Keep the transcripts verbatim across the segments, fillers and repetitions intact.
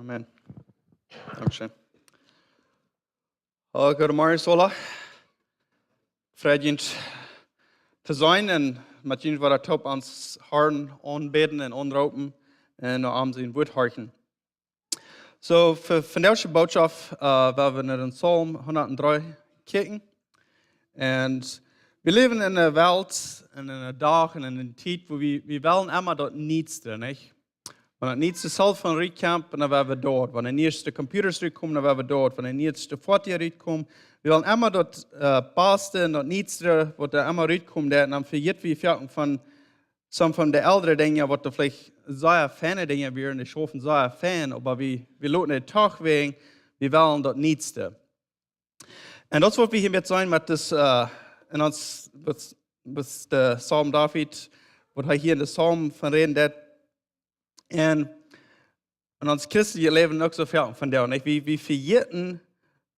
Amen. Dankscheen. Hallo, goodemorjen, Sola. Frei junt to sennen un met junt wada toop ons Harn aunbäden un aunroopen un no am sien Wuat horchen. So, fa, fa dise Botschaft, äh, woa wie no dän Psalm hundatdree kjikjen. Un wie läwen en eene Welt, en eenen Dach, en eene Tiet, wua wie, wie wellen emma daut Nieetste, nich? Wan daut Nieetste Cellphone rutkjemt, dan woa wie doa. Wan de nieetste Computers rutkomen, dan woa wie doa. Wan de nieetste Fotoz rutkomen, wie wellen emma daut, äh, Baste un daut Nieetste, waut doa emma rutkomen deit, un dan vejäten wie foaken von, some von de eldre Dinja, waut doa veleicht sea feine Dinja wieren, dee schaufen sea fein, oba wie, wie loten et doch wäajen, wie wellen daut Nieetste. Un daut es waut wie hia met sennen met dit, äh, en ons, waut, waut de Psalm David, waut hee hia en dän Psalm von räden deit. Un, un ons christeljet Läwen uk soo väl von doa, nich? Wie, wie vejäten,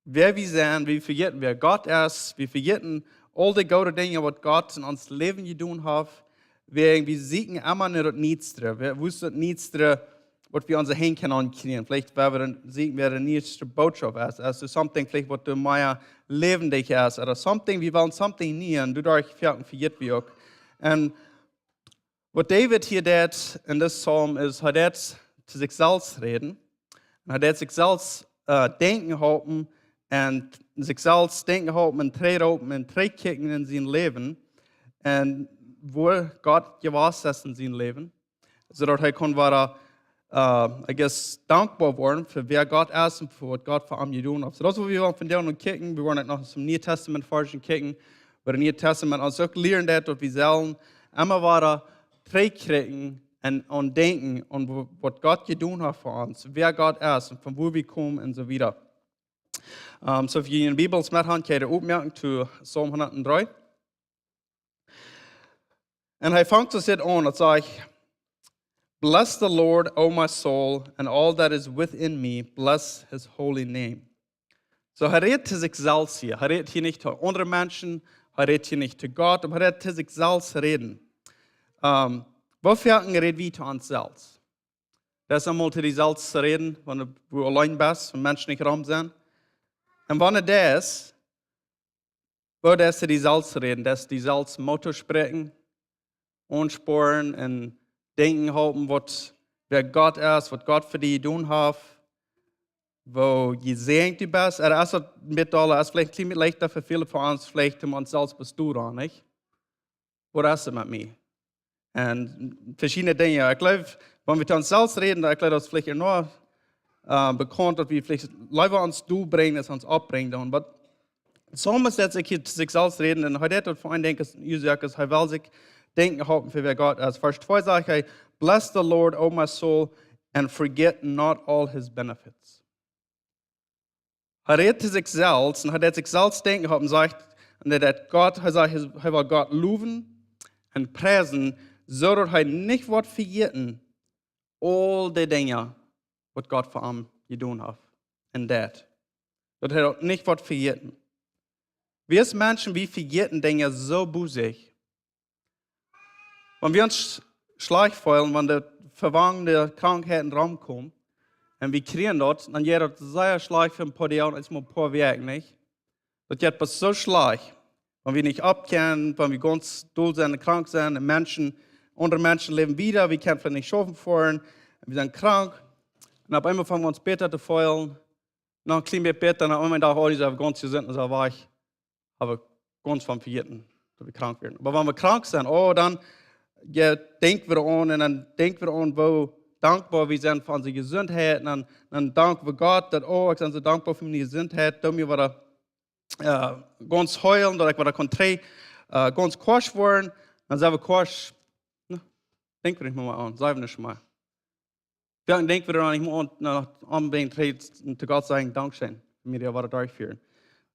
wäa wie sent, wie vejäten, wäa Gott es, wie vejäten aul de goode Dinja, waut Gott en ons Läwen jedonen haft, wäajen wie sieekjen emma no daut Nieetste. Wie, woo es daut Nieetste, waut wie onse Henj kjennen aunkjrieen? Veleicht, wan wie dan sieekjen, wäa de nieetste Botschaft es, es doa something veleicht, waut doa mea läwendich es, ooda something, wie wellen something Nieet, un doaderch vejäten, vejäten wie uk. Un waut David hia deit en dän Psalm es, hee deit to sikj selfst räden. Un hee deit sikj selfst, äh, denkjen halpen un sikj selfst denkjen halpen un trigj halpen un trigj kjikjen en sien Läwen. Un woo Gott jewast es en sien Läwen. Soo daut hee kunn woaren, äh, I guess, dankboa woaren fa wäa Gott es un fa waut Gott fa am jedonen haft. So daut es waut wie wellen von doa no kjikjen. Wie woaren uk noch em Nieen Tastament forschen kjikjen. Wua daut Niee Tastament ons uk lieren deit, daut wie sellen emma wada trigj kjrieen un aun denkjen aun wa-, waut Gott jedonen haft fa ons, wäa Gott es un von wua wie komen un soo wieda. Ähm, so wan jie june Bibels met han, kjenn jie oppmoaken to Psalm hundatdree. Un hee fangt soo aun, daut sajcht: "Bless the Lord, O my soul, and all that is within me, bless his holy name." So, hee rät to sikj selfst hia. Hee rät hia nich to aundre Menschen, hee rät hia nich to Gott, oba hee rät to sikj selfst räden. Ähm, woo foaken räd wie to ons selfst? Daut es eemol to die selfst räden, wan du, wan du auleen best, wan Menschen nich rom sent. Un wan daut es, woo daut es to die selfst räden, daut es die selfst Moot toospräakjen, aunsporen un denkjen halpen, waut, wäa Gott es, waut Gott fa die jedonen haft, woo jesäajent du best. Ooda es daut met aule, es veleicht een kjlien bät leichta fa väle von ons, veleicht om ons selfst bestoren, nich? Waut es et met mie? Un veschiedne Dinja. Ekj jleew, wan wie to ons selfst räden, dan ekj jleew, daut es veleicht noch, äh, bekaunt, daut wie veleicht leewa ons Dol brinjen, aus ons oppbrinjen doonen. Oba Psalmist deit sikj hia to sikj selfst räden, un hee deit daut fa een Dinkj, aus Jesus sajcht, aus hee well sikj denkjen halpen fa wäa Gott es. Varsch twee sajcht hee: "Bless the Lord, O my soul, and forget not all his benefits." Hee rät to sikj selfst un hee deit sikj selfst denkjen halpen, sajcht, un hee deit Gott, hee sajcht, hee, hee well Gott lowen un priesen, soo daut hee nich woat vejäten aul de Dinja, waut Gott fa am jedonen haft un deit. Daut hee daut nich woat vejäten. Wie aus Menschen, wie vejäten Dinja soo bosich. Wan wie ons schlajcht feelen, wan de vewanjende Krankheiten romkomen, un wie kjrieen daut, dan jeit daut sea schlajcht fa een poa Doag, eemol een poa Wäakj, nich? Daut jeit bloos soo schlajcht. Wan wie nich oppkjennen, wan wie gaunz dol sent, krank sent, un Menschen, aundre Menschen läwen wieda, wie kjennen veleicht nich schaufen foaren, un wie sent krank. Un opp eemol fangen wie ons bäta to feelen, noch een kjlien bät bäta, un opp eemol dach, oh, dee sent gaunz jesunt, un sent wajch. Hab wie gaunz von vejäten, daut wie krank wieren. Oba wan wie krank sent, oh, dan, jo, denkj wie aun, un dan denkj wie aun, woo dankboa wie sent fa onse Jesuntheit, un dan, dan dank wie Gott, daut, oh, ekj sie soo dankboa fa miene Jesuntheit, daut mie wada, äh, gaunz heelen, daut ekj wada kunn trigj, äh, gaunz koscht woaren, dan sent wie koscht, na, denkj wie nich mea aun, sent wie nich mea. Jo, un denkj wie dan nich mea aun, na, aunbrinjen, trigj to Gott sajen, Dankscheen, fa mie dee wada derchfieren.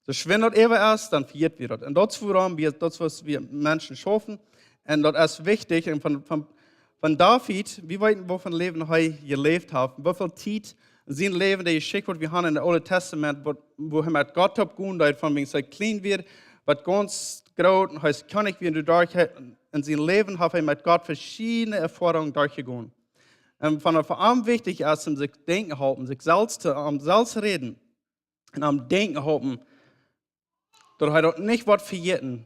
Soo schwind daut äwa es, dan vejät wie daut. Un daut es wuarom wie, daut es waut wie Menschen schaufen. Un daut es wichtich. Un von, von, von David, wie weeten, waut fa een Läwen hee jeläft haft. Woo väl Tiet en sien Läwen, de Jeschicht, waut wie haben en daut Oole Tastament, waut, wua hee met Gott opp jegonen deed, von wan hee kjlien wia, waut gaunz groot, un hee es Kjennich wia, un doaderch en sien Läwen haft hee met Gott veschiedne Erfoarungen derchjegonen. Un wan et fa am wichtich es, om sikj denkjen halpen, sikj selfst to, om selfst räden un om denkjen halpen, daut hee daut nich woat vejäten,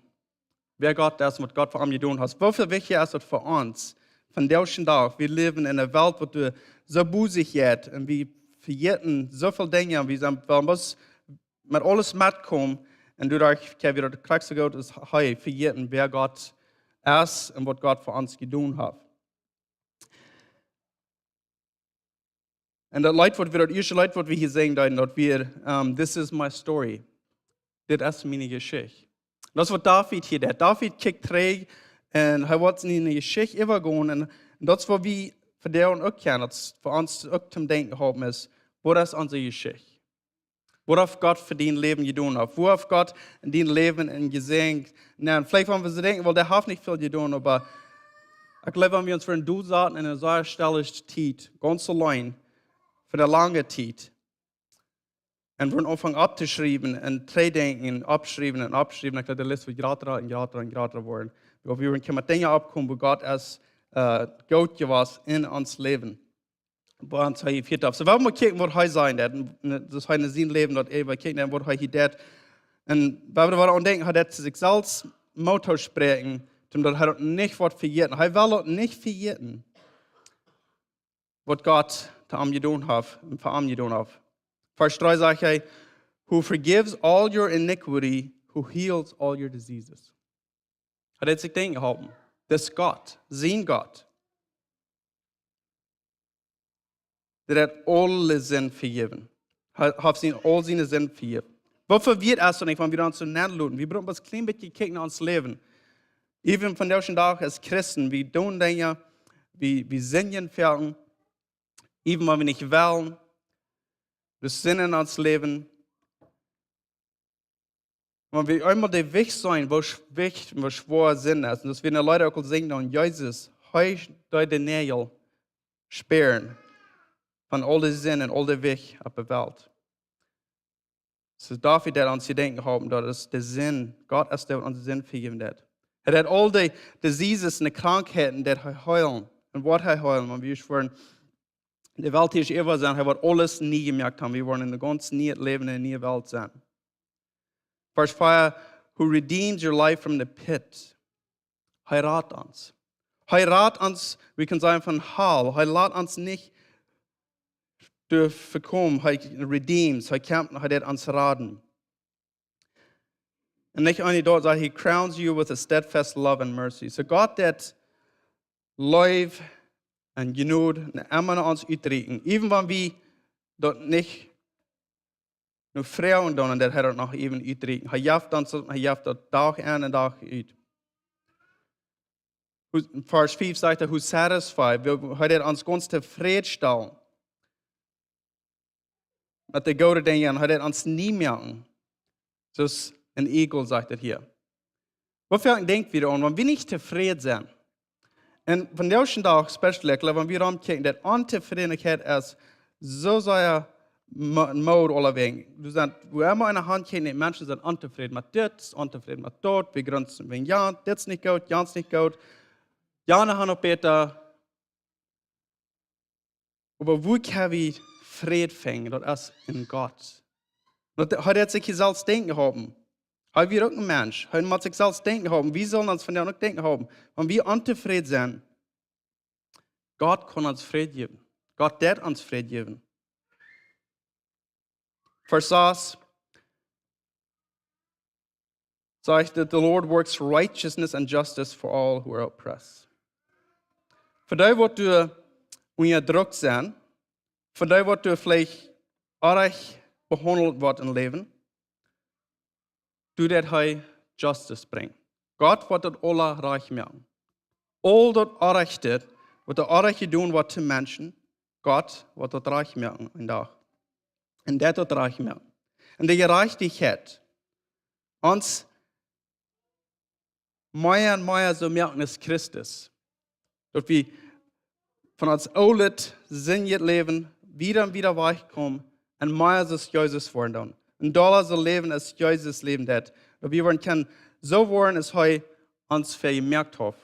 wäa Gott es un waut Gott fa am jedonen haft. Woo väl wichtja es daut fa ons vondoag dän Dach? Wie läwen en eene Welt, waut doa soo busy jeit, un wie vejäten soo väl Dinja, un wie sent, wie motten met aules metkomen, un doaderch kjenn wie daut krakjt soo goot aus hee vejäten, wäa Gott es un waut Gott fa ons jedonen haft. Un daut Leet, waut wie, daut ieeschte Leet, waut wie hia sinjen, daut, daut wia, um, "This is my story." Dit es miene Jeschicht. Daut es waut David hia deed. David kjikjt trigj un hee woat siene Jeschicht äwagonen. Un, un daut es waut wie vondoag uk kjennen, daut es fa ons uk toom Denkjen halpen es, waut es onse Jeschicht? Waut haft Gott fa dien Läwen jedonen? Ooda woo haft Gott en dien Läwen en jesäajent? Na, veleicht wan wie soo denkjen, well, dee haft nich väl jedonen, oba ekj jleew, wan wie ons fa een Deel saten en eene sea stelle Tiet, gaunz auleen, fa eene lange Tiet, un wie aunfangen opptoschriewen un trigj denkjen un oppschriewen un oppschriewen, ekj jleew, de List woat jrata un jrata un jrata woaren. Wie woaren kjennen met Dinja oppkomen, woo Gott es, äh, goot jewast en ons Läwen. Woo ons hee jefieet haft. Soo, wie motten kjikjen, waut hee säd, daut, un, daut hee en sien Läwen daut äwa kjikjen, un waut hee hia deed. Un wan wie doaraun denkjen, hee deed sikj selfst Moot toospräakjen, toom daut hee daut nich woat vejäten. Hee well daut nich vejäten, waut Gott to am jedonen haft un fa am jedonen haft. Varsch dree sajcht hee, "Who forgives all your iniquity, who heals all your diseases." Hee deed sikj denkjen halpen. Daut es Gott, sien Gott, dee haft aule Sind vejäwen. Hee haft sien, aul siene Sind vejäft. Waut fa wieet es daut nich, wan wie ons soo nenloten? Wie bruken bloos een kjlien bät kjikjen no ons Läwen. Even vondoag dän Dach aus Christen, wie doonen Dinja, wie, wie sindjen foaken, even wan wie nich wellen, doa es Sind en ons Läwen. Wan wie eemol dän Wajch seenen, woo sch-, wichtich un woo schwoa Sind es. Un daut wie en de Leeda uk aul sinjen, un Jesus, hee deed de Näajel späaren von aul de Sind un aul de Wajch opp de Welt. Soo David deed ons denkjen halpen, daut es de Sind. Gott es dee, waut onse Sind vejäwen deed. Hee deed aul de, de diseases un de Krankheiten, deed hee heelen. Un woat hee heelen, wan wie ieescht woaren de Welt hia äwa sennen, hee woat aules nie jemoakt haben. Wie woaren en een gaunz nieet Läwen, en eene niee Welt sennen. Varsch vea, "Who redeems your life from the pit." Hee rat ons. Hee rat ons, wie kjennen sajen, von Hal. Hee lat ons nich doa vekomen. Hee redeems, hee kjemt, hee deed ons raden. Un nich eent daut, sajcht, "He crowns you with a steadfast love and mercy." Soo Gott deed Leew un Jnod no emma no ons utrieekjen. Even wan wie daut nich no froagen doonen, daut hee daut noch even utrieekjt. Hee jeft ons, hee jeft daut Dach en un Dach ut. Who, Varsch fief sajcht hee, "Who satisfy", woo, hee deed ons gaunz tofräd stalen met de goode Dinja, un hee deed ons nie moaken. Soo aus een Eagle, sajcht et hia. Waut fa een Dinkj wie aun, wan wie nich tofräd sent? Un vondoag dän Dach, especially, ekj jleew, wan wie romkjikjen, daut Ontofrädenheit es soo sea mo-, Mood aulawäajen. Doa sent, woo emma eena hankjikjt, de Menschen sent ontofräd met dit, ontofräd met daut, wie grunzen wäajen jant, dit es nich goot, jant es nich goot, jane han noch bäta. Oba woo kjenn wie Fräd finjen? Daut es en Gott. Daut, hee deed sikj hia selfst denkjen halpen. Hee wia uk een Mensch. Hee mott sikj selfst denkjen halpen. Wie sellen ons vondoag uk denkjen halpen. Wan wie ontofräd sent, Gott kaun ons Fräd jäwen. Gott deed ons Fräd jäwen. Varsch sas sajcht et, "The Lord works righteousness and justice for all who are oppressed." Fa dee, waut doa unjadrekjt sent, fa dee, waut doa veleicht oajch behaundelt woat em Läwen, doa deit hee justice brinjen. Gott woat daut aula rajcht moaken. Aul daut Oajchte, waut doa oajch jedonen woat to Menschen, Gott woat daut rajcht moaken een Dach. Un deit daut rajcht moaken. Un de Jerajchtichkjeit, ons mea un mea soo moaken aus Christus. Daut wie von ons oolet, sindjet Läwen wieda un wieda wajchkomen un mea soo aus Jesus woaren doonen. Un dolla soo läwen aus Jesus läwen deed. Daut wie woaren kjennen soo woaren aus hee ons fa jemoakt haft.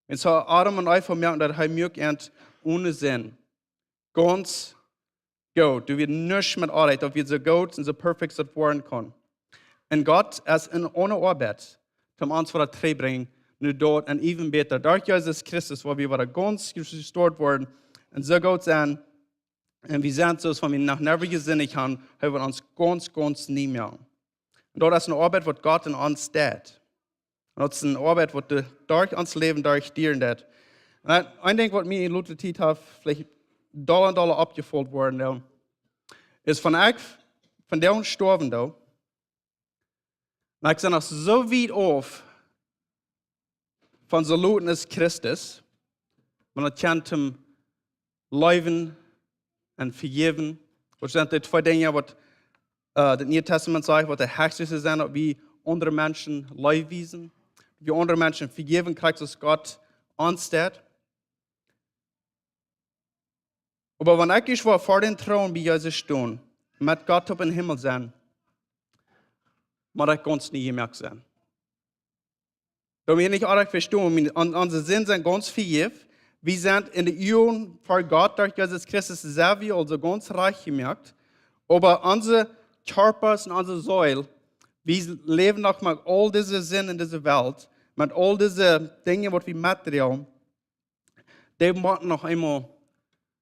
Un soo Adam un Eva moaken, daut hee muak an one Sind. Gaunz goot. Doa wia nuscht met Oabeit, daut wia soo goot un soo perfekt aus daut woaren kunn. Un Gott es en, onen Oabeit, toom ons wada trigjbrinjen no daut un even bäta. Derch Jesus Christus, wua wie wada gaunz restored woaren un soo goot sennen. Un wie sent soo aus wan wie noch never jesindicht haben, hee woat ons gaunz, gaunz nie moaken. Un daut es ne Oabeit, waut Gott en ons deit. Un daut es ne Oabeit, waut de, derch ons Läwen derchdieren deit. Un een, een Dinkj, waut mie en lote Tiet haft veleicht dolla un dolla oppjefaulen worden, jo, es wan ekj von däm stoawen doo, un ekj sie noch soo wiet auf von soo loten aus Christus, wan daut kjemt om leewen un vejäwen. Waut sent dee twee Dinja, waut, äh, daut Niee Tastament sajcht, waut de hechste sent, daut wie aundre Menschen Leew wiesen, daut wie aundre Menschen vejäwen, krakjt soo aus Gott ons deit. Oba wan ekj ieescht woa ver dän Troon bie Jesus stonen, met Gott opp em Himmel sennen, mott ekj gaunz nie jemoakt sennen. Daut wie nich orrajcht vestonen, mien, on-, onse Sinden sent gaunz vejäft. Wie sent en de Uagen ver Gott derch Jesus Christus, sent wie aulsoo gaunz rajcht jemoakt. Oba onse Kjarpasch un onse Seel, wie läwen noch met aul dise Sind en dise Welt, met aul dise Dinja, waut wie metdroagen, dee motten noch eemol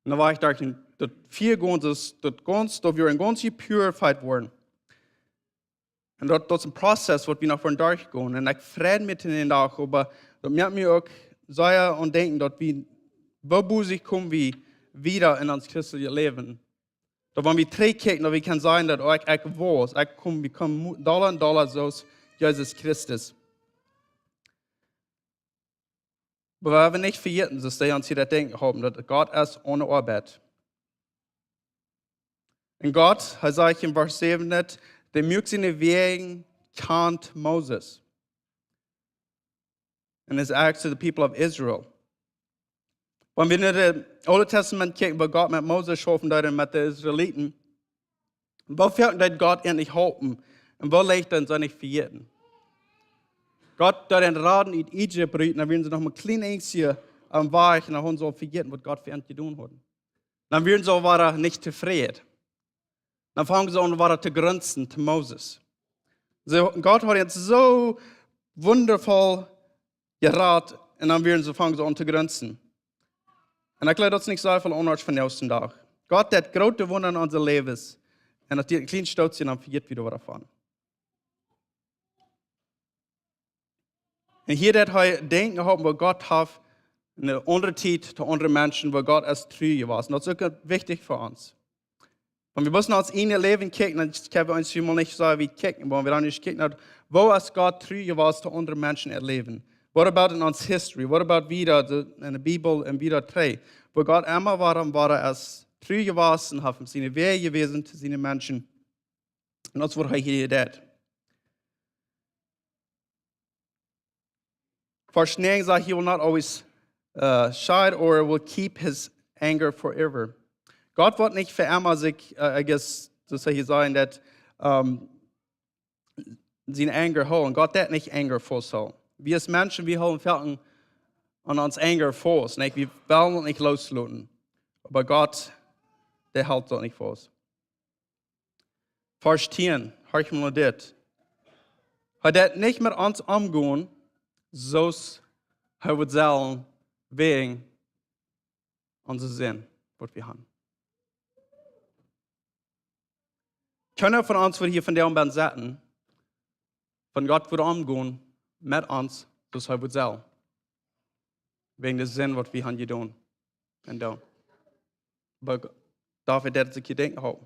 no Wajch derch daut Fia gonen, daut, daut gaunz, daut wie en gaunz gepurified woaren. Un daut, daut es een Prozess, waut wie noch woaren derchgonen. Un ekj frei mie en dän Dach, oba daut moakt mie uk sea aun denkjen, daut wie, woo bosich komen wie wieda en ons christeljet Läwen. Daut wan wie trigjkjikjen, daut wie kjennen sajen, daut, oh, ekj, ekj wia, ekj kom, wie komen mo-, dolla un dolla soo aus Jesus Christus. Oba wie haben nich vejäten, daut wie ons hia daut Denkjen haben, daut Gott es onen Oabeit. Un Gott, hee sajcht en Varsch säwen, daut, dee muak siene Wäaj kjant Moses. And his acts to the people of Israel. Wan wie en daut Oole Tastament kjikjen, woo Gott met Moses schaufen deed un met de Israeliten, woo väl deed Gott an nich halpen? Un woo leicht deeden see nich vejäten? Gott deed an raden ut Ägipten rut, dan wieren see noch mau kjlien eensje aum Wajch, un dan hauden see aul vejäten, waut Gott fa an jedonen haud. Dan wieren see aul wada nich tofräd. Dan fungen see aun wada to grunzen to Moses. See, Gott haud an soo wundavoll jerat, un dan wieren see, fungen see aun to grunzen. Un ekj jleew, daut es nich soo väl aundasch vondoag dän Dach. Gott deit groote Wunda en onse Läwes. Un daut deit een kjlien Stootje, dan vejät wie doavon. Un hia deit hee Denkjen haben, woo Gott haft en eene aundre Tiet to aundre Menschen, woo Gott es tru jewast. Un daut es uk wichtich fa ons. Wan wie bloos no ons ieejnet Läwen kjikjen, dan kjenn wie ons veleicht nich soo wiet kjikjen, oba wan wie dan ieescht kjikjen, woo es Gott tru jewast to aundre Menschen äa Läwen? What about in ons history? What about wieda de, en de Bibel un wieda trigj? Woo Gott emma wada un wada es tru jewast un haft siene Wäaj jewäsen to siene Menschen. Un daut es, waut hee hia deit. Varsch näajen sajcht, he will not always, uh, chide or will keep his anger forever. Gott woat nich fa emma sikj, uh, I guess, to say, hee sajen daut, um, sien Anger hoolen. Gott deit nich Anger fausthoolen. Wie aus Menschen, wie hoolen foaken aun ons Anger faust. Nich? Wie wellen daut nich loosloten. Oba Gott, dee helt daut nich faust. Varsch tieen, horcht mol no dit. Hee deit nich met ons omgonen, soo aus hee wudd sellen wäajen onse Sind, waut wie haben. Kjeena von ons wudd hia vondoag sennen, wan Gott wudd omgonen met ons, soo aus hee wudd sellen. Wäajen de Sind, waut wie haben jedonen. Un dan. Oba David deed sikj jedenkjen, oh,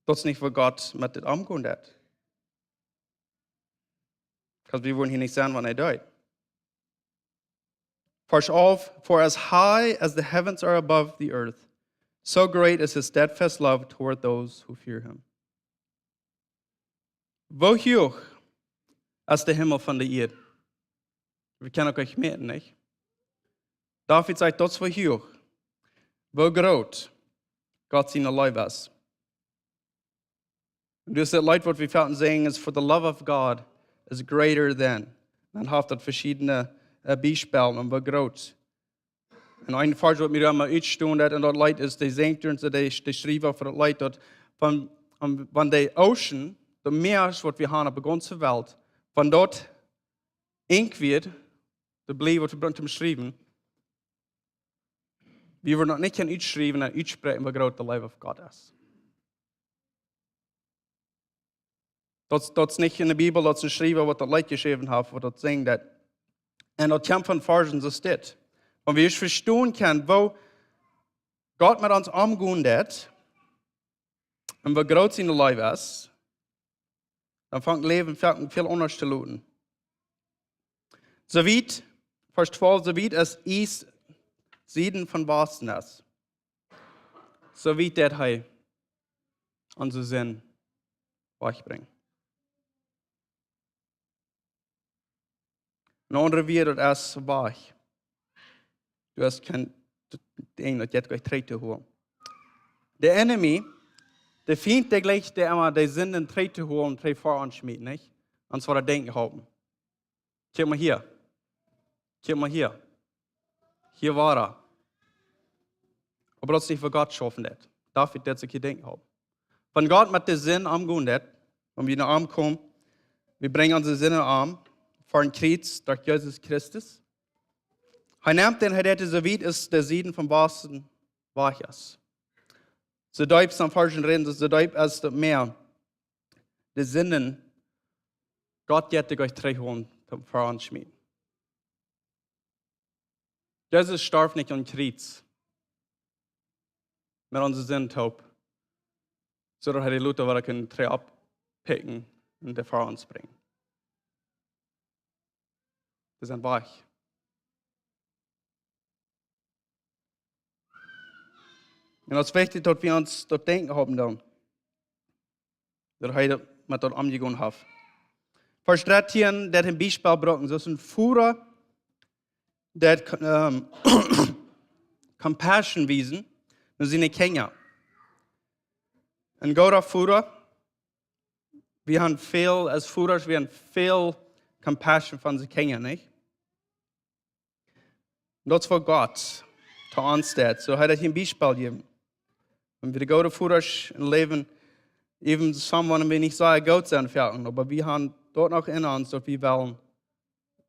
daut es nich, woo Gott met dit omgonen deit. 'Cause wie wudden hia nich sennen, wan hee deed. Varsch alf, for as high as the heavens are above the earth, so great is his steadfast love toward those who fear him. Woo huach es de Himmel von de Ieed? Wie kjennen uk nich mäten, nich? David sajcht, daut es woo huach, woo groot Gott siene Leew es. Un daut Leet, waut wie foaken sinjen, es, "For the love of God is greater than." Dan haft daut veschiedne, äh, Biespels, un woo groot Un een Varsch waut mie doa mau utstunt, daut en daut Leet es, dee sinjt ons, dee, dee Schriewa fa daut Leet, daut von, von, von de Ocean, de Mäa waut wie haben opp de gaunze Welt, von daut Ink wieet, de Blie waut wie brucken toom schriewen, wie woaren noch nich kjennen utschriewen un utspräakjen woo groot de Leew von Gott es. Daut, daut es nich en de Bibel, daut es een Schriewa waut daut Leet jeschräwen haft, waut daut sinjt. Un daut kjemt von Varschen soo aus dit. Wan wie ieescht vestonen kjennen woo Gott met ons omgonen deit un woo groot siene Leew es, dan fangt Läwen väl, väl aundasch to luden. Soo wiet, Varsch twalf, soo wiet aus Iess Sieden von Wasten es, soo wiet deit hee onse Sind wajchbrinjen. En aundre Wieed, daut es wajch. Du hast kjeen Dinkj, daut jeit nich trigj to holen. De enemy, de Fient, dee jleicht dee emma de Sinden trigj to holen, trigj fa ons schmieten, nich? Ons woat daut Dinkj halpen. Kjikj mau hia. Kjikj mau hia. Hia wia hee. Oba daut es nich woo Gott schaufen deit. David deit sikj hia Dinkj halpen. Wan Gott met de Sind omgonen deit, wan wie no am komen, wie brinjen onse Sinden no am, fa een Kjriez, derch Jesus Christus. Hee nemt dän, hee deit soo wiet aus de Sieden von Wasten wajch es. Soo deep, aus Varschen räden, soo deep aus daut Mäa. De Sinden, Gott jeit dee nich trigj holen, toom fa ons schmieten. Jesus storf nich aum Kjriez met onse Sind toop, soo daut hee dee lota wada kunn trigj oppikjen un dee fa ons brinjen. Dee sent wajch. Un daut es wichtich, daut wie ons daut Dinkj haben dan, daut hee daut met daut omjegonen haft. Varsch dartieen, daut een Biespel brinjen. Soo aus een Voda, daut, ähm, Compassion wiesen no siene Kjinja. Een gooda Voda, wie haben väl, aus Vodasch, wie haben väl Compassion fa onse Kjinja, nich? Daut es woo Gott to ons deit. Soo hee haft een Biespel jejäft. Wan wie de goode Vodasch em Läwen, even someone, wan wie nich soo goot sent fa an, oba wie haben daut noch en ons, daut wie wellen,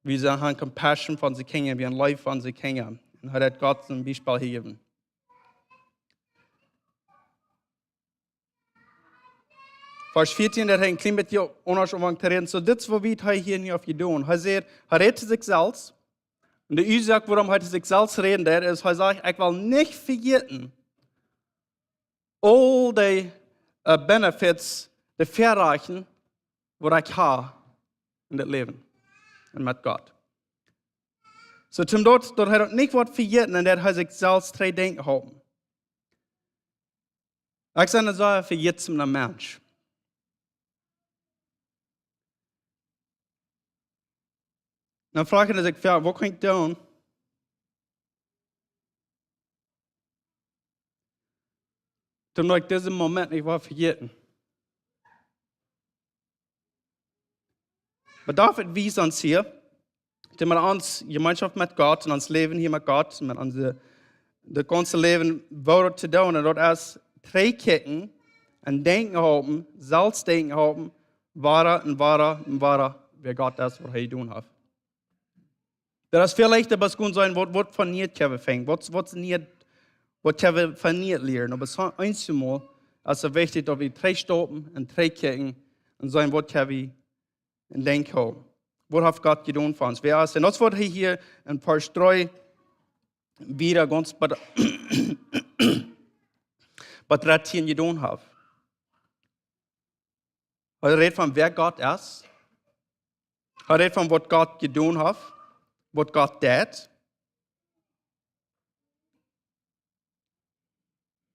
wie sellen haben Compassion fa onse Kjinja, wie haben Leew fa onse Kjinja. Un hee haft Gott een Biespel jejäft. Varsch vieetieen, daut hee een kjlien bät aundasch aunfangt to räden. Soo, dit es waut hee hia nu haft jedonen. Hee sajcht, hee rät to sikj selfst. Un de Uasoak, wuarom hee to sikj selfst räden deit, es, hee sajcht: "Ekj well nich vejäten aul dee, äh, benefits, de Väarajchten, waut ekj hab en dit Läwen un met Gott." Soo, toom daut, daut hee daut nich woat vejäten un daut hee sikj selfst trigj denkjen halpen. Ekj sie een sea vejätsamen Mensch. Dan froag ekj mie, waut kaun ekj doonen, toom daut ekj disen Moment nich woa vejäten? Oba David wiest ons hia, daut met ons Jemeenschoft met Gott un ons Läwen hia met Gott, met onse, daut gaunze Läwen, woo daut to doonen, un daut es trigjkjikjen un denkjen halpen, selfst denkjen halpen, wada un wada un wada, wäa Gott es, waut hee jedonen haft. Daut es väl leichta, bloos kjennen seenen, waut, waut fa Nieet kjenn wie fangen, waut, waut Nieet, waut kjenn wie fa Nieet lieren. Oba soo eenjemol es et wichtich, daut wie trigjstoppen un trigjkjikjen un seenen, waut kjenn wie en Denkj hoolen. Waut haft Gott jedonen fa ons? Wäa es, un daut es waut hee hia en Varsch dree wada gaunz bie, bie dartieen jedonen haft. Hee rät von wäa Gott es. Hee rät von waut Gott jedonen haft, waut Gott deit.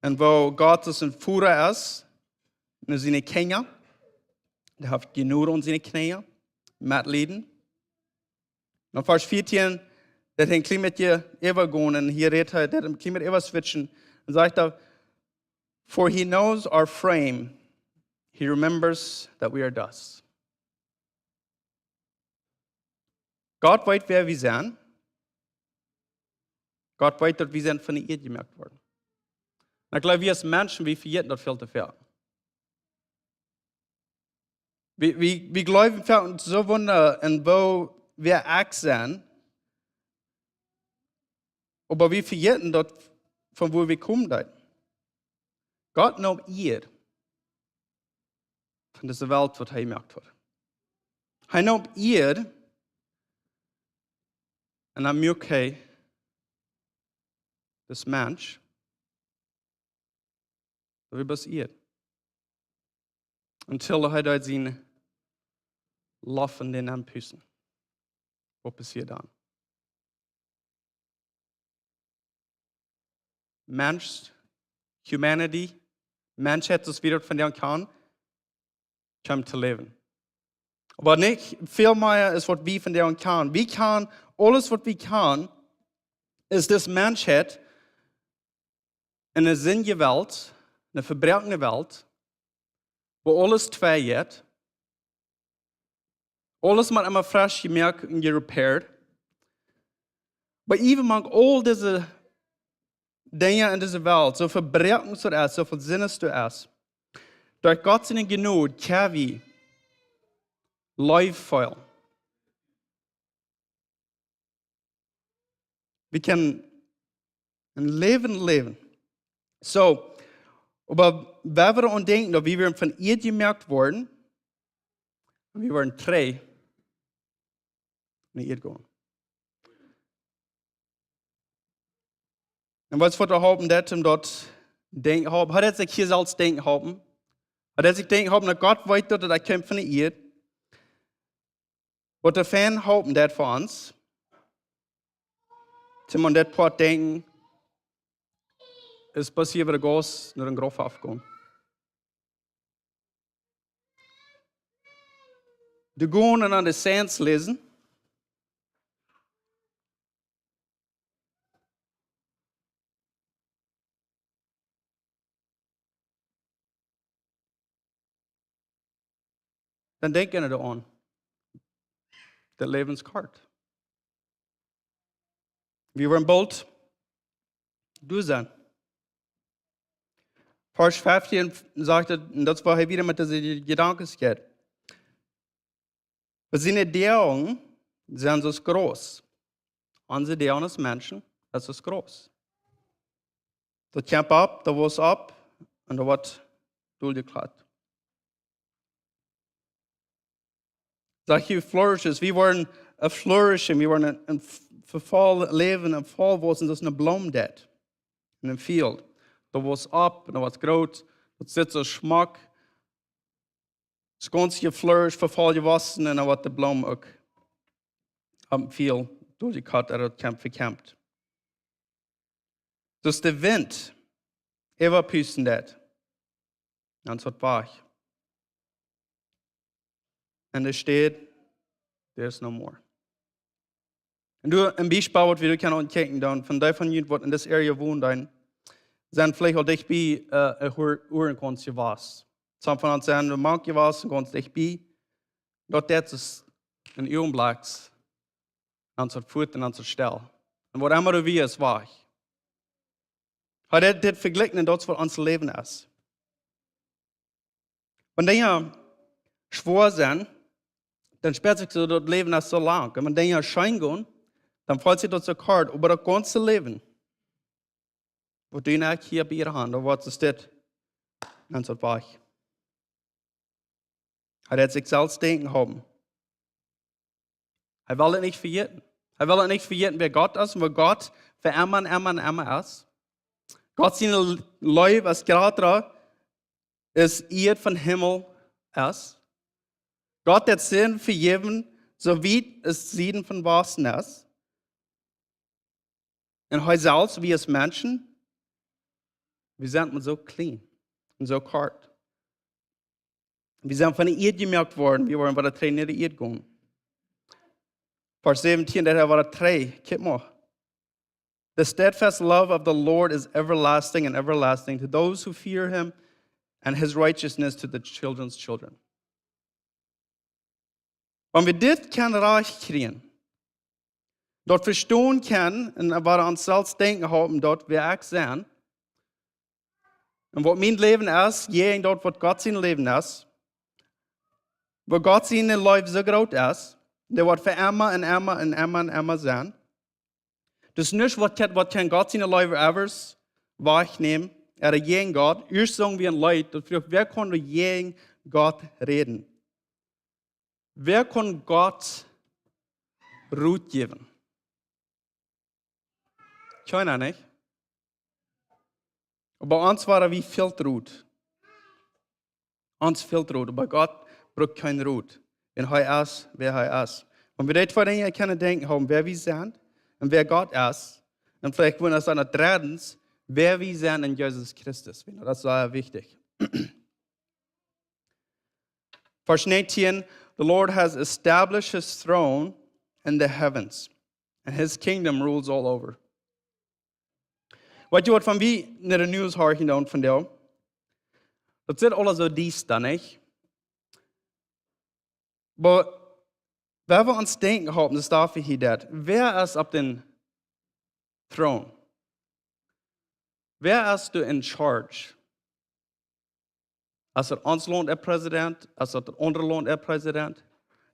Un woo Gott aus een Voda es no siene Kjinja. Dee haft Jnod aun siene Kjinja, Metlieden. Dan Varsch vieetieen, daut hee een kjlien bät äwagonen, un hia rät hee, daut een kjlien bät äwaswitchen. Un sajcht hee: "For he knows our frame, he remembers that we are dust." Gott weet, wäa wie sent. Gott weet, daut wie sent von de Ieed jemoakt worden. Un ekj jleew, wie aus Menschen, wie vejäten daut väl to väl. Wie, wie, wie jleewen väl soo wunda un woo wie uk sent, oba wie vejäten daut, von wua wie komen deeden. Gott neem Ieed von dise Welt, waut hee jemoakt haud. Hee neem Ieed un dan muak hee dis Mensch, daut wie bloos Ieed. Until hee deed siene Loft en dän aunpusten. Waut passieed dan? Mensch, humanity, Menschheit, soo aus wie daut vondoag kjanen, kjeem to läwen. Oba nich väl mea es waut wie vondoag kjanen. Wie kjanen, aules waut wie kjanen, es dise Menschheit en eene sindje Welt, eene vebroakne Welt, wua aules twei jeit, aules mott emma fresch jemoakt un jerepaired. Oba iewen mank aul dise Dinja en dise Welt, soo vebroaken aus daut es, soo väl Sind aus daut es, derch Gott siene Jnod kjenn wie Läwen feelen. Wie kjennen een Läwen läwen. Soo, oba wan wie aun denkjen, daut wie wieren von Ieed jemoakt worden, un wie wieren trigj no Ieed jegonen. Un waut fa to halpen daut, om daut denkjen halpen, haud hee sikj hia selfst denkjen halpen. Haud hee sikj denkjen halpen, daut Gott weet, daut hee kjemt von de Ieed. Waut de Fan halpen daut fa ons, om aun daut Poat denkjen, es passiert, wua de Gott no dän Grauf aufkjemt. De gonen aun de Saints läsen. Dan denkj eena doaraun. De Läwenskart. Wie woaren boolt doa sennen. Varsch feftieen sajcht et, un daut es wua hee wada met dise Jedanken jeit. Oba siene Doag sent soo groot. Onse Doag aus Menschen, daut es groot. Daut kjemt opp, daut woat opp, un daut woat doljekjlieet. Sajcht hia flourishes, wie woaren, äh, flourishen, wie woaren een, een f-, verfoll läwen, een voll wausen, soo aus eene Bloom deit. En een field. Daut woat opp, un daut woat groot, daut sitt soo schmock. Es gaunz jeflourished, verfoll jewossen, un dan woat de Bloom uk opp een field doljekjlieet, un daut kjemt, vekjemt. Soo aus de Wint äwapusten deit, dan es daut wajch. Un de Städ, there is no more. Un doa een Biespel, waut wie doa kjennen aunchecken, dan von dee von junt, waut en dise area wonen, dan sent veleicht aul dicht bie, äh, een Uhr-, Uhrenkonst jewast. Some von ons sent doa mank jewast un gaunz dicht bie. Daut deit es een Uagenblekj, dan es daut fuat un dan es daut stell. Un waut emma doa wia, es wajch. Hee deit dit vejlikjen, un daut es waut ons Läwen es. Wan Dinja schwoa sent, dan spieet sikj soo, daut Läwen es soo lang. Un wan Dinja scheen gonen, dan feelt sikj daut soo kort. Oba daut gaunze Läwen, waut du un ekj hia bie hia haben, daut woat soo stell, dan es daut wajch. Hee deit sikj selfst denkjen halpen. Hee well et nich vejäten. Hee well et nich vejäten, wäa Gott es un woo Gott fa emma un emma un emma es. Gott siene Leew es jrata aus Ieed von Himmel es. Gott deit Sind vejäwen, soo wiet aus Sieden von Wosten es. Un hee selfst, wie aus Menschen, wie sent mau soo kjlien un soo kort. Wie sent von de Ieed jemoakt worden, wie woaren wada trigj no de Ieed gonen. Varsch säwentieen, daut hee wada trigj, kjikj mau. The steadfast love of the Lord is everlasting and everlasting to those who fear him, and his righteousness to the children's children. Wan wie dit kjennen rajcht kjrieen, daut vestonen kjennen un wada ons selfst denkjen halpen, daut wie ekj sent. Un waut mien Läwen es, jäajen daut waut Gott sien Läwen es. Wua Gott siene Leew soo groot es, dee woat fa emma un emma un emma un emma sennen. Dus nuscht waut kjemt, waut kaun Gott siene Leew ever wajchnämen, ooda jäajen Gott. Ieescht sungen wie een Leet, daut fruach, wäa kaun doa jäajen Gott räden? Wäa kaun Gott Rot jäwen? Kjeena, nich? Oba ons woaren wie väl Rot. Ons väl Rot, oba Gott brukt kjeen Rot. Un hee es, wäa hee es. Wan wie dee twee Dinja kjennen denkjen haben, wäa wie sent un wäa Gott es, un veleicht woaren wie dan noch dreddens, wäa wie sent en Jesus Christus. Daut es sea wichtich. Vers negentien, "The Lord has established his throne in the heavens, and his kingdom rules all over." Weetst du waut, wan wie no de News horchen dan vondoag? Daut sitt aules soo diesta, nich? Oba wan wie ons denkjen halpen, daut es doa fa hia daut. Wäa es opp dän Thron? Wäa es doa in charge? Es daut ons Launt äa Präsident? Es daut daut aundre Launt äa Präsident?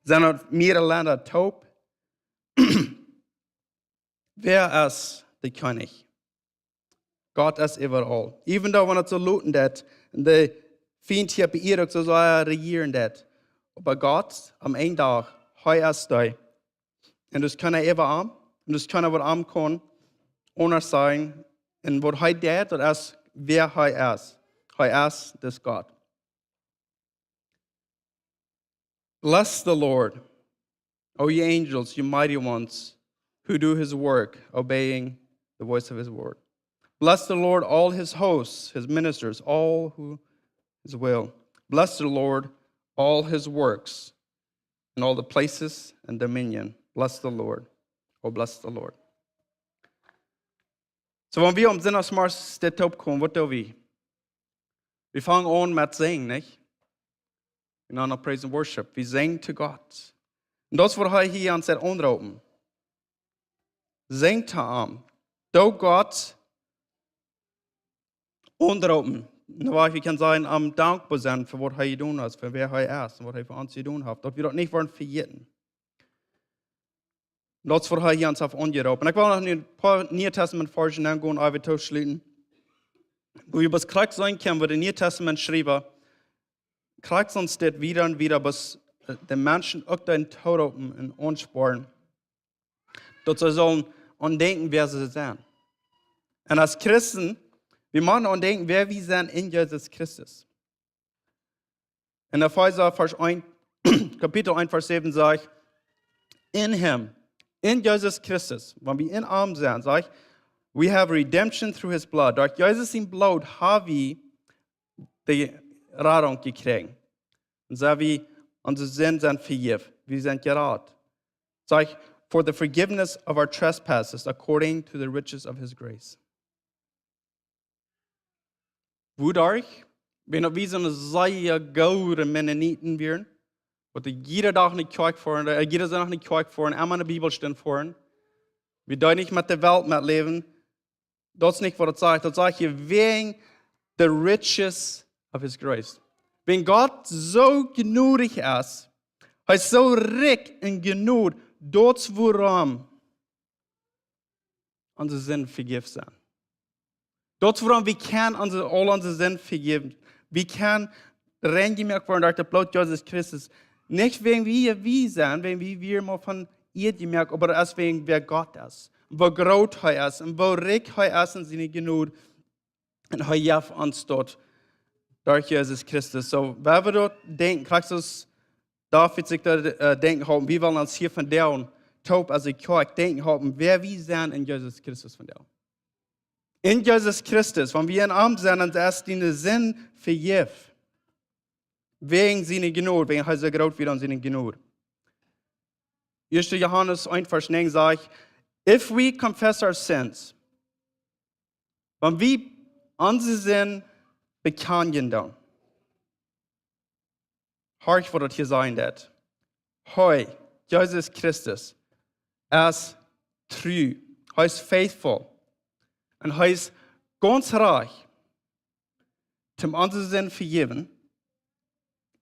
Sent daut mearere Lenda toop? Wäa es de Kjennich? Gott es äwaraul. Even though wan et soo luten deit, un de Fient hia opp Ieed uk soo sea rejieren deit. Oba Gott, aum Enj Dach, hee es dee. Un daut es kjeena äwa am. Un daut es kjeena waut am kaun aundasch sajen. Un waut hee deit, daut es wäa hee es. Hee es dis Gott. "Bless the Lord, O ye angels, you mighty ones, who do his work, obeying the voice of his word. Bless the Lord, all his hosts, his ministers, all who his will. Bless the Lord, all his works, in all the places and dominion. Bless the Lord. Oh, bless the Lord." Soo, wan wie aum Sindach zemorjes doa toop komen, waut doo wie? Wie fangen aun met sinjen, nich? Wie nanen praise and worship. Wie sinjen to Gott. Un daut es waut hee hia ons aunroopt. Sinj to am. Doo Gott aunroopen. Un waut wie kjennen sajen, am dankboa sennen fa waut hee jedonen haft, fa wäa hee es un waut hee fa ons jedonen haft. Daut wie daut nich woaren vejäten. Daut es waut hee hia ons haft aunjeroopt. Un ekj well noch een poa Niee Testament Varsch nengonen, ea wie tooschluten. Wua wie bloos krakjt seenen kjennen, woo de Niee Testament Schriewa krakjt soo steit, wieda un wieda, bloos, äh, de Menschen uk doatoo aunroopen un aunspornen, daut see sellen aun denkjen, wäa see sent. Un aus Christen, wie motten aun denkjen, wäa wie sent en Jesus Christus. En Efeesa Varsch eent, Kapitel eent, Varsch säwen sajcht: "In him, en Jesus Christus, wan wie en am sent," sajcht, "we have redemption through his blood." Derch Jesus sien Bloot ha wie de Radunk jekjräajen. Un soo wie, onse Sinden sent vejäft, wie sent jerat. Sajcht: "For the forgiveness of our trespasses, according to the riches of his grace." Wuaderch? Wan wie soone sea goode Mennoniten wieren, waut dee jieda Dach no de Kjoakj foaren, äh, jieda Sindach no de Kjoakj foaren, emma no de Bibelstund foaren, wie dee nich met de Welt metläwen, daut es nich waut et sajcht. Daut sajcht hia: "Wäajen the riches of his grace." Wan Gott soo jnodich es, hee es soo rikj en Jnod, daut es wuarom onse Sinden vejäft sent. Daut es wuarom wie kjennen onse, aul onse Sinden vejäwen. Wie kjennen rein jemoakt woaren derch daut Bloot Jesus Christus. Nich wäajen wie, wie sent, wäajen wie, wie mau von Ieed jemoakt, oba daut es wäajen wäa Gott es. Un woo groot hee es. Un woo rikj hee es en siene Jnod. Un hee jeft ons daut derch Jesus Christus. Soo, wan wie daut denkjen, krakjt soo aus David sikj daut, äh, denkjen halpen, wie wellen ons hia vondoag toop aus de Kjoakj denkjen halpen, wäa wie sent en Jesus Christus vondoag. En Jesus Christus, wan wie en am sent, dan es diene Sind vejäft. Wäajen siene Jnod, wäajen hee soo groot wia en siene Jnod. Ieeschte Johanes eent, Varsch näajen sajcht: "If we confess our sins," wan wie onse Sind bekjanen doonen, horch waut daut hia sajen deit. Hee, Jesus Christus, es tru. Hee es faithful. Un hee es gaunz rajcht, om onse Sind vejäwen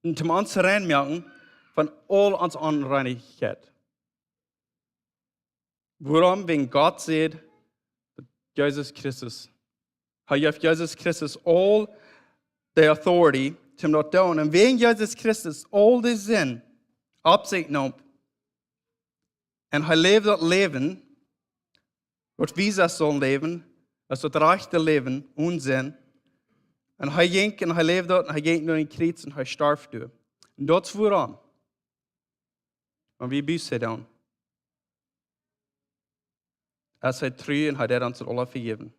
un om ons rein moaken von aul onse Onreinichkjeit. Wuarom? Wäajen Gott säd, daut Jesus Christus, hee jeef Jesus Christus aul de authority om daut to doonen. Un wäajen Jesus Christus aul de Sind opp sikj neem, un hee läwd daut Läwen, waut wie selfst sullen läwen, daut es daut rajchte Läwen, one Sind. Un hee jinkj un hee läwd daut un hee jinkj no dän Kjriez un hee storf doa. Un daut es wuarom, wan wie Buße doonen, es hee tru un hee deit ons daut aula vejäwen.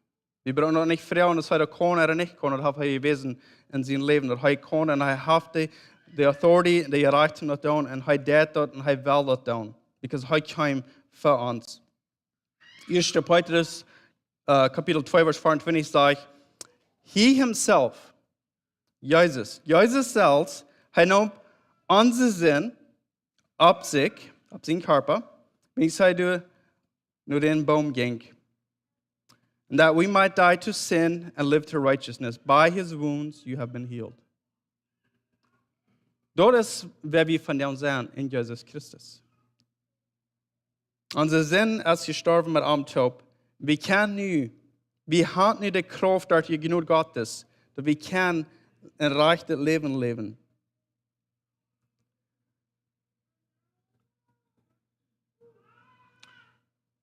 Wie brucken daut nich froagen, aus hee daut kaun ooda nich kaun, daut haft hee jewäsen en sien Läwen, daut hee kaun un hee haft de, de authority, de Rajcht om daut to doonen un hee deit daut un hee well daut doonen. Because hee kjeem fa ons. Ieeschte Petrus, äh, Kapitel twee, Varsch vea un twintich sajcht, he himself, Jesus, Jesus selfst, hee neem onse Sind opp sikj, opp sienen Kjarpa, wan hee doa no dän Boom jinkj. And that we might die to sin and live to righteousness. By his wounds you have been healed. Daut es, wäa wie vondoag sent en Jesus Christus. Onse Sind es jestorwen met am toop. Wie kjennen nu, wie haben nu de Krauft derch de Jnod Gottes, daut wie kjennen een rajchtet Läwen läwen.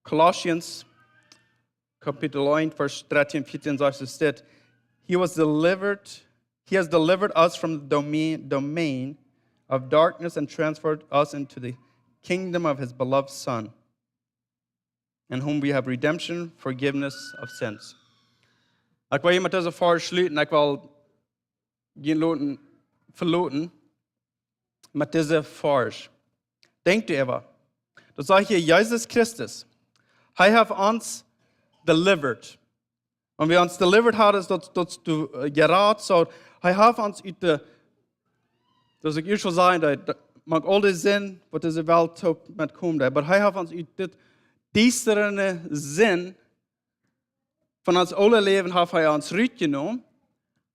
Colossians Kapitel eent, Varsch dartieen, vieetieen sajcht et dit: He was delivered, he has delivered us from the domain, domain of darkness and transferred us into the kingdom of his beloved Son, in whom we have redemption, forgiveness of sins. Ekj well hia met dise Varsch schluten, ekj well junt loten, veloten met dise Varsch. Denkjt doaräwa. Daut sajcht hia Jesus Christus. Hee haft ons delivered. Wan wie ons delivered haben, es daut, daut du, äh, jerat, soo, hee haft ons ut de, daut ekj ieescht saul sajen, daut, daut mank aul de Sind, waut dise Welt toop met kjemt, oba hee haft ons ut dit diestre Sind von ons oolet Läwen haft hee ons rutjenomen.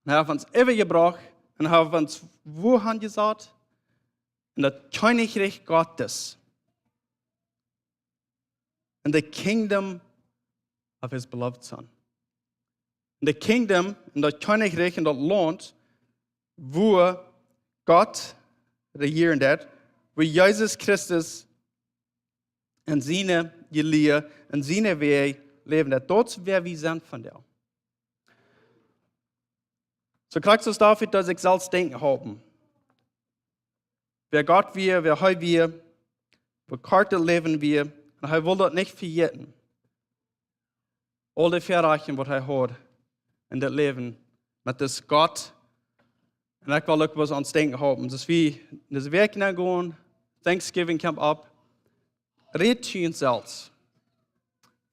Un hee haft ons äwajebrocht un haft ons wua han jesat? En daut Kjennichrikj Gottes. In the kingdom of his beloved Son. In the kingdom, en daut Kjennichrikj, en daut Launt, wua Gott rejieren deit, wua Jesus Christus en siene Jelia, en siene Wäaj läwen deit. Daut es wäa wie sent vondoag. Soo krakjt aus David deed sikj selfst denkjen halpen, wäa Gott wia, wäa hee wia, woo kort daut Läwen wia, un hee wull daut nich vejäten. Aul de Väarajchten, waut hee haud en daut Läwen met dis Gott. Un ekj well uk waut aun ons denkjen halpen. Daut wie dise Wäakj nenn gonen, Thanksgiving kjemt opp. Rät to junt selfst.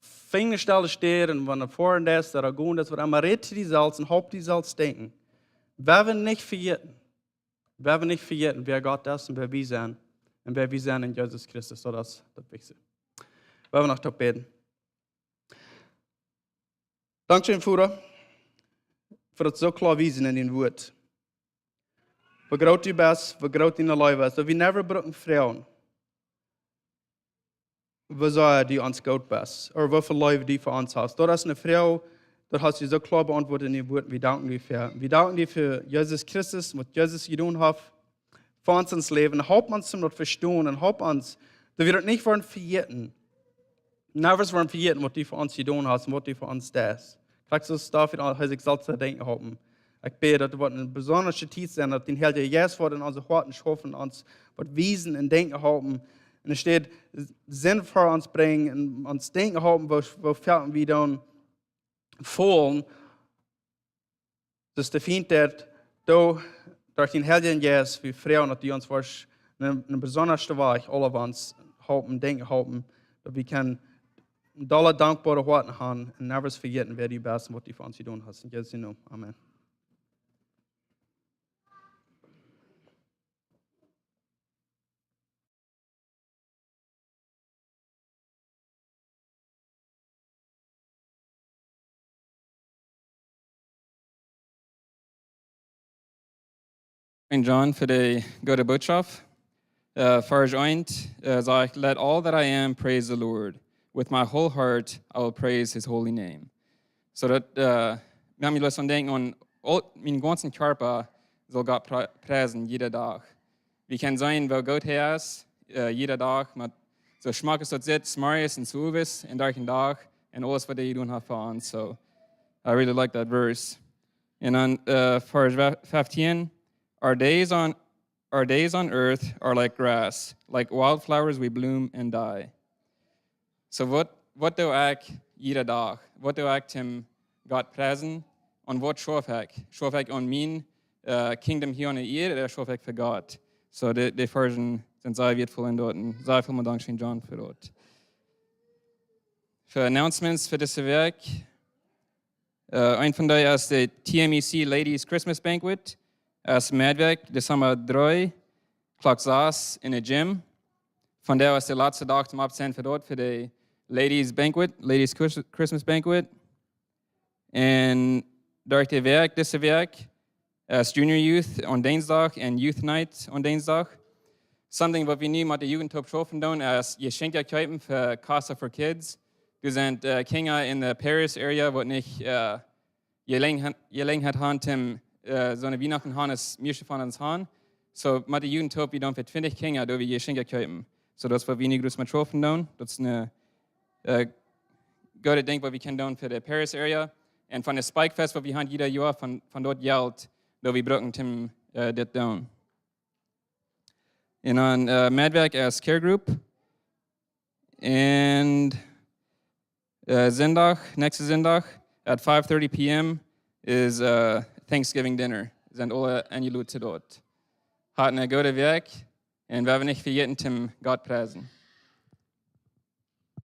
Finj ne stelle Städ, wan du foaren deist, ooda gonen deist, waut emma, rät to die selfst un halp die selfst denkjen. Wie woaren nich vejäten. Wie woaren nich vejäten, wäa Gott es un wäa wie sent. Un wäa wie sent en Jesus Christus. Daut es daut Wichtichste. Wie woaren noch toop bäden. Dankscheen, Voda, fa daut soo kloa wiesen en dien Wuat. Woo groot du best, woo groot diene Leew es, daut wie never brucken froagen, woo sea du ons goot best, ooda woo väl Leew du fa ons hast. Daut es ne Froag, daut hast du soo kloa beauntwuat en dien Wuat. Wie danken die doafäa. Wie danken die fa Jesus Christus, waut Jesus jedonen haft fa ons en ons Läwen. Halp ons toom daut vestonen un halp ons, daut wie daut nich woaren vejäten. Never woaren vejäten, waut du fa ons jedonen hast un waut du fa ons deist. Krakjt soo aus David, hee sikj selfst to denkjen halpen. Ekj bäd, daut woat ne besondre Tiet sennen, daut dien Heilja Jeist woat en onse Hoaten schaufen, ons woat wiesen un denkjen halpen. Un enne Städ Sind fa ons brinjen un ons denkjen halpen, woo, woo väl wie dan faulen. Daut de Fient daut, du, derch dien Heiljen Jeist, wie froagen, daut du ons woascht en, en besondre Wies aule von ons halpen, denkjen halpen, daut wie kjennen dolle dankboare Hoaten haben un never vejäten, wäa du best un waut du fa ons jedonen hast. En Jesus sienen Nomen. Amen. Saint John fa de goode Botschaft. Uh, Varsch eent uh, sajcht: "Let all that I am praise the Lord. With my whole heart I will praise his holy name." So daut uh, mie lust aun denkjen, aun aul, mien gaunzen Kjarpa saul Gott pre- priesen, jieda Dach. Wie kjennen seenen, woo goot hee es, uh, jieda Dach, met soo schmock aus daut sitt, zemorjes un zemowes un derch dän Dach un aules, waut hee jedonen haft fa ons. So, I really like that verse. Un dan uh, Varsch feftieen: "Our days on our days on earth are like grass, like wildflowers we bloom and die." So waut, waut doo ekj jieda Dach? Waut doo ekj toom Gott priesen? Un waut schauf ekj? Schauf ekj aun mien uh, kingdom hia aun de Ieed, ooda schauf ekj fa Gott? So de, de Varsch sent sea wieetvoll en daut. Un sea väl mol dankscheen, John, fa daut. Fa announcements fa dise Wäakj. Uh, een von dee es de T M E C Ladies Christmas Banquet. Es Medwäakj, Dezemba dree, Klock sas en de gym. Vondoag es de latste Dach toom oppsennen fa daut, fa de Ladies Banquet, Ladies Chris- Christmas Banquet. Un derch de Wäakj, dise Wäakj, es Junior Youth aun Dinsdach un Youth Night aun Dinsdach. Something waut wie nu met de Jugent toop schaufen doonen, es Jeschenkja kjeepen fa CASA for Kids. Doa sent uh, Kjinja en de Paris area, waut nich uh, Jeläajenheit, Jeläajenheit han toom uh, soone Wienachten han, aus mieeschte von ons han. So met de Jugent toop, wie doonen fa twintich Kjinja, doo wie Jeschenkja kjeepen. So daut es waut wie nu jrods met schaufen doonen. Daut es een uh, goodet Dinkj, waut wie kjennen doonen fa de Paris area. Un von de Spikefest, waut wie han jieda Joa, von, von daut Jelt, daut wie brucken toom uh, dit doonen. Un dan uh, Medwäakj es Care Group. Un uh, Sindach, näakjsten Sindach, at five thirty p m is uh, Thanksgiving dinner. Sent aule enjelot to daut. Hat eene goode Wäakj un wie haben nich vejäten toom Gott priesen.